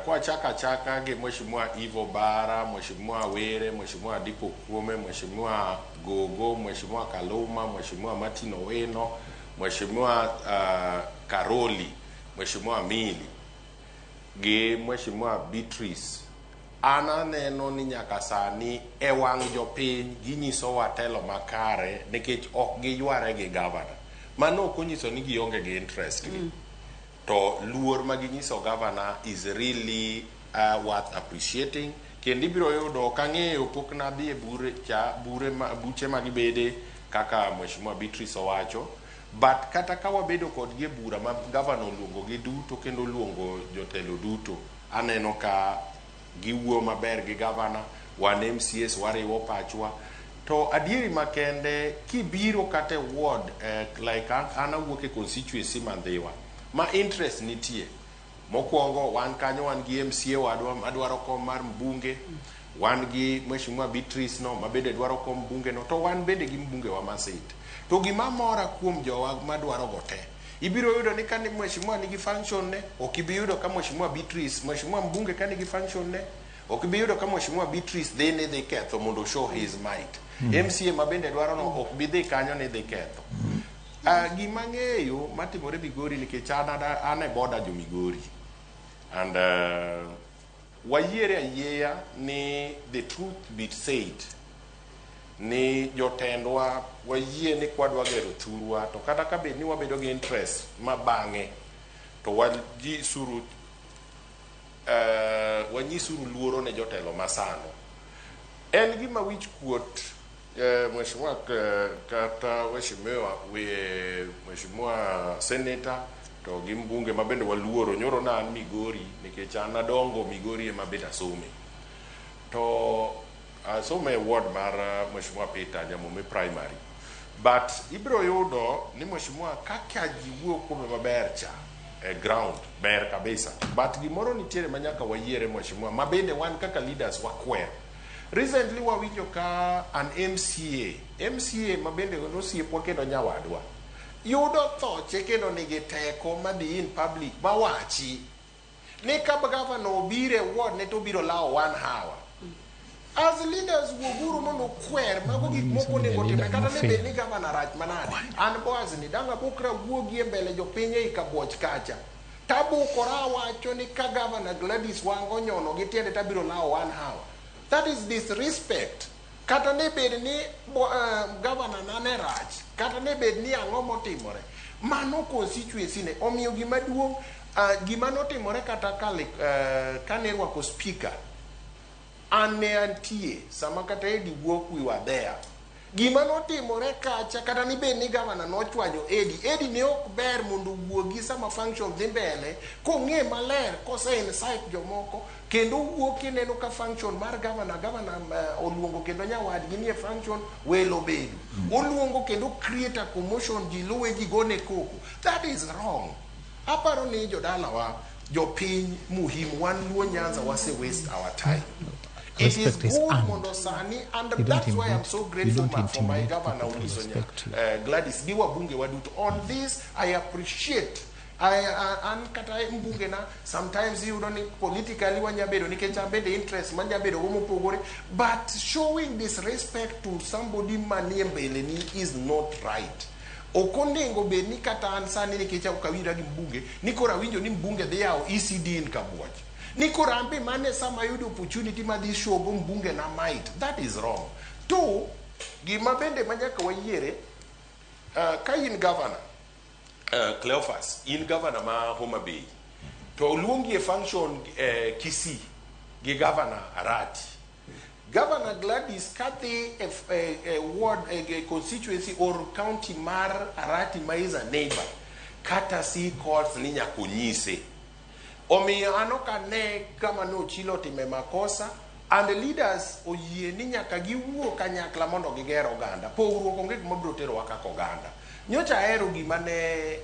Kwachako achaka gi Mheshimiwa Eve Obara, Mheshimiwa Were, Mheshimiwa Adipo Kuome, Mheshimiwa Gogo, Mheshimiwa Kaluma, Mheshimiwa Martin Owino, Mheshimiwa Karoli, Mheshimiwa Mili gi Mheshimiwa Beatrice. An aneno ni nyaka sani e wang' jopiny ginyisowa telo makare nikech ok giyware gi gavana. Mano ok onyiso ni gionge gi interest gi. To luor ma ginyiso gavana is really worth appreciating. Kendo ibiro yudo ok ang'eyo pok nadhi e bure cha bure ma, buche ma gibede kaka Mheshimiwa Beatrice owacho. But kata ka wabedo kodgi e bura ma gavana oluongo gi duto kendo oluongo jotelo duto, aneno ka giwuoyo maber gi gavana, wan MCAs wariwo pachwa. To adieri makende kibiro kata e ward like an awuok e constituency ma Ndhiwa ma interest nitie. Mokwongo wan kanyo wan gi MCA wadwa madwaro kom mar mbunge, wan gi Mheshimiwa Beatrice no mabende dwaro kom mbunge no, to wan bende gi mbunge wa Masit. To gima mora kuom jowa madwaro go te, ibiro yudo ni kani Mheshimiwa nigi function ne, ok ibi yudo ka Mheshimiwa Beatrice, Mheshimiwa mbunge ka nigi function ne, ok ibi yudo ka Mheshimiwa Beatrice dhi ni dhi ketho mondo show his might. MCA ma bende dwaro no ok bi dhi kanyo ni dhi ketho. Gima ng'eyo matimore Migori nikech an e border jo Migori and wayiere ayieya ni the truth be said ni jotendwa wayie ni kwadwa gero thurwa to kata ka bed ni wabedo gi interest ma bang'e to wanyisuru wanyisuru luoro ne jotelo masano. En gima wich kuot Mheshimiwa kata Mheshimiwa Mheshimiwa Senator to gi mbunge ma bende waluoro nyoro na an Migori nikech an adongo Migori ema bende asome. To asomo e ward mar Mheshimiwa Peter Nyamome Primary. But ibiro yudo ni Mheshimiwa kaka ji wuoyo kuome maber cha e ground ber kabisa. But gimoro nitiere ma nyaka wayiere Mheshimiwa ma bende wan kaka leaders wakwero. Recently wawinjo ka an MCA, MCA ma bende osiepwa kendo nyawadwa, yudo thoche kendo nigi teko madhi in public mawachi ni ka gavana obiro e ward ne to obiro lawo one hour. As leaders wuoguru mondo ukwer mago gik moko onego timre kata ne bed ni gavana rach manade. An Boaz ni dang' abukra wuogi e mbele jopiny ei Kabuoch kacha. Tabukora awacho ni ka gavana Gladys Wanga onyono gi tiende tabiro lawo one hour. That is disrespect. Kata ne bed ni gavana na ne rach, kata ne bed ni ang'o motimore. Mano constituency ne. Omiyo gima duong' gima notimore kata kane irwako speaker, an ne antie sama kata Eddie wuok we were there. Gima notimore kacha kata ni bed ni gavana nochwanyo Eddie, Eddie ne ok ber mondo owuogi sama function dhi mbele kong'e maler kose incite jomoko kendo owuok kineno ka function mar gavana, gavana oluongo kendo nyawadgi nie function welo bedo. Oluongo kendo create a commotion ji luwe ji gone koko. That is wrong. Aparo ni jodalawa jopiny muhimu wan Luo Nyanza wase waste our time. It is Respect is good earned. mondo sani and You don't that's why I'm invite, so you grateful don't ma, for my intimidate governor people to Onyiso respect you. Gladys gi wabunge waduto. On this I appreciate an kata mbunge na sometimes iyudo ni politically wanya bedo nikech an bende interest manya bedo go mopogore but showing disrespect to somebody manie mbele ni is not right. Ok onego bed ni kata an sani nikech ok awinjra gi mbunge ni koro awinjo ni mbunge dhi yawo ECD in Kabuoch. Ni koro an be mane sama ayudo opportunity madhi show go mbunge na might. That is wrong. Two, gima bende manyaka wayiere ka in governor Cleophas, in governor ma Homa Bay, to oluongi e function Kisii gi governor Arati. Governor Gladys kadhi e ward e constituency or county mar Arati ma is a neighbor, kata si calls ni nyaka onyise. Omiyo an ok ane kama ne Ochilo otime makosa and the leaders oyie ni nyaka giwuo kanyakla mondo giger oganda. Pogruok onge gima biro terowa kaka oganda. Nyocha ahero gima ne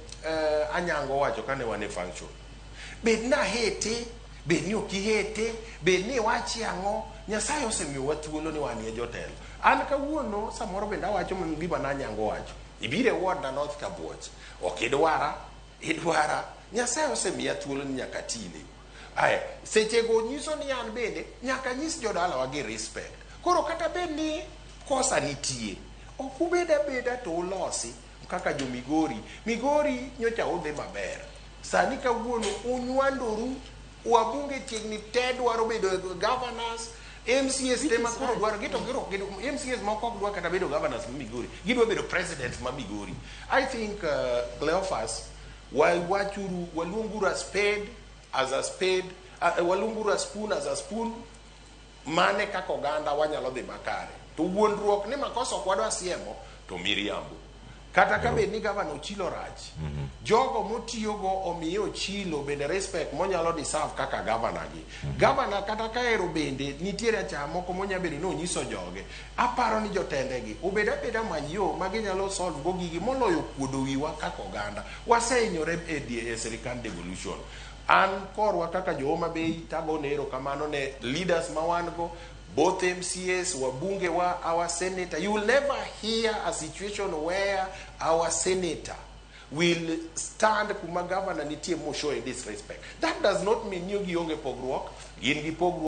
Anyango owacho kane wan e function. Bed ni ahete, bed ni ok ihete, bed ni iwachi ang'o, Nyasaye osemiyowa thuolo ni wanie jotelo. An kawuono samoro bende awacho gima ne Anyango owacho. Ibiro e ward na North Kabuoch, ok idwara, idwara. Nyasaye osemiya thuolo ni nyaka atine. Aya, sechego nyiso ni an bende nyaka nyis jodalawa gi respect. Koro kata bed ni kosa nitie, ok ubed abeda to ulosi kaka jo Migori. Migori nyocha udhi maber. Sani kawuono unywandoru, wabunge chiegni te dwaro bedo governors, MCAs te ma koro dwaro gito giro MCAs moko ok dwa kata bedo governors ma Migori, gidwa bedo presidents ma Migori. I think Cleophas, wachuru waluonguru a spade as a spade, waluonguru a spoon as a spoon. Mane kaka oganda wanyalo dhi makare. To wuondruok ni makosa ok wadwa siemo to miriambo. Kata ka bed ni gavana Ochilo rach, jogo motiyogo omiye Ochilo bende respect monyalo deserve kaka gavana gi. Gavana kata ka ero bende nitiere achaya moko monya bedo ni onyiso joge. Aparo ni jotendegi obed abeda many yo ma ginyalo solve go gigi moloyo kuodo wiwa kaka oganda. Wasehinyore e sirikand devolution. An korwa kaka jo Homa Bay tagone erokamano ne leaders ma wan go, both MCAs, wabunge wa, our senator. You will never hear a situation where our senator will stand kuma governor nitie mo show a disrespect. That does not mean ni gionge pogruok, gin gi pogruok.